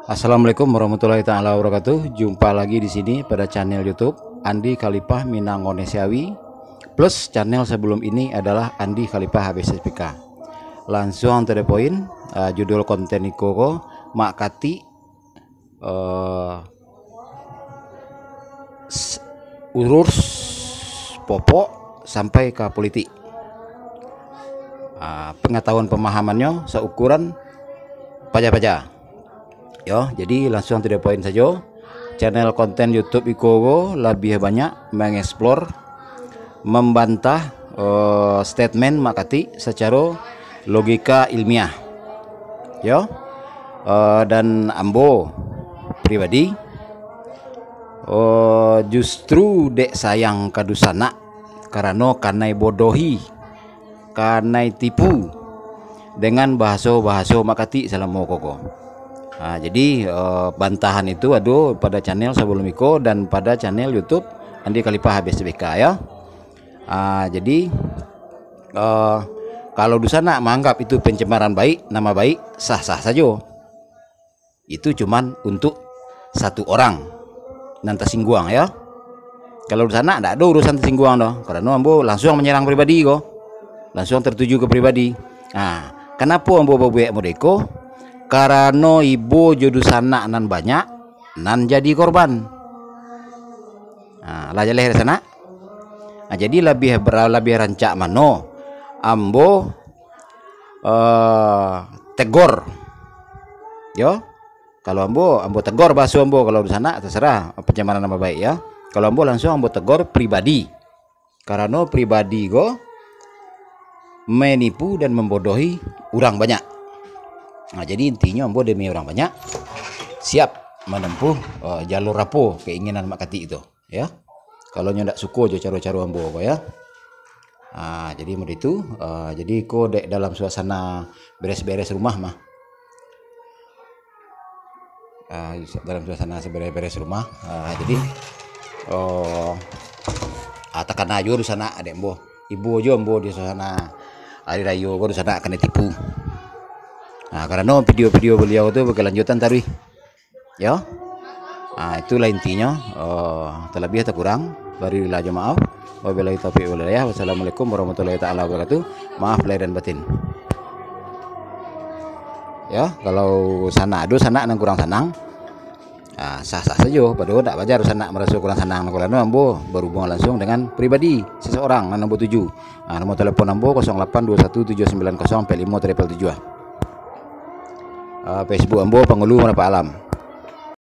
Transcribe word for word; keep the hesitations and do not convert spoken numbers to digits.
Assalamualaikum warahmatullahi taala wabarakatuh. Jumpa lagi di sini pada channel YouTube Andi Khalifah Minang Ngonesiawi, plus channel sebelum ini adalah Andi Khalifah H B S P K. Lansuang to the point, uh, judul konten iko ko, Mak Katik, uh, urus popok sampai ka politik. Ah, pengetahuan pemahamannyo saukuran paja-paja. Yo, jadi lansuang to the point sajo. Channel konten YouTube iko go labiah banyak mengeksplor, membantah, uh, statement Mak Katik secara logika ilmiah. Yo. Uh, dan ambo pribadi, uh, justru dek sayang ka dunsanak, karano kanai bodohi, kanai tipu dengan bahaso-bahaso Mak Katik salamo ko ko. Ha, jadi, uh, bantahan itu ado pada channel sebelum iko dan pada channel YouTube Andi Khalifah H B S P K, yo. Ha, jadi, uh, kalau dunsanak menganggap itu pencemaran baik, nama baik, sah-sah sajo. Itu cuman untuk satu orang nan tersinggung, ya. Kalau dunsanak, ndak ado urusan tersinggung doh. Karano ambo lansuang menyerang pribadi ko. Lansuang tertuju ke pribadi. Nah, kenapa ambo babuek model iko? Karano ibo jo dunsanak nan banyak, nan jadi korban. Nah, lah jaleh dunsanak? Nah, jadi labiah bera-, labiah rancak mano ambo, eh, tegor. Yo, kalau ambo, ambo tegor bahaso ambo, kalau dunsanak terserah pencemaran nama baik, ya. Kalau ambo lansuang ambo tegor pribadi. Karano pribadi ko menipu dan membodohi urang banyak. Nah, jadi intinyo ambo demi urang banyak siap menempuh, eh, jalur apo keinginan Mak Katik tu, ya. Kalau nyo ndak suko jo caro-caro ambo ko, ya. Ah, jadi model itu, ah, jadi ko dek dalam suasana beres-beres rumah mah. Ah, dalam suasana beres-beres rumah. Ah, jadi, oh, ah, takana juo dunsanak dek ambo. Ibo juo ambo di suasana hari rayo ko dunsanak kanai tipu. Ah, karano video-video baliau tu bakelanjutan taruih. Yo. Ah, itulah intinyo. Oh, terlebih atau kurang, barilah jo maaf. Wabillahi taufiq wal hidayah. Wassalamualaikum warahmatullahi taala wabarakatuh. Maaf lahir dan batin. Ya, kalau sanak ado sanak nan kurang sanang, ah, sah-sah sajo. Padahal ndak wajar sanak maraso kurang sanang, karano ambo berhubungan langsung dengan pribadi seseorang nan ambo tuju. Ah, nomor telepon ambo kosong lapan dua satu tujuh sembilan kosong empat limo triple tujuh. Ah, Facebook ambo Pangulu Marapak Alam.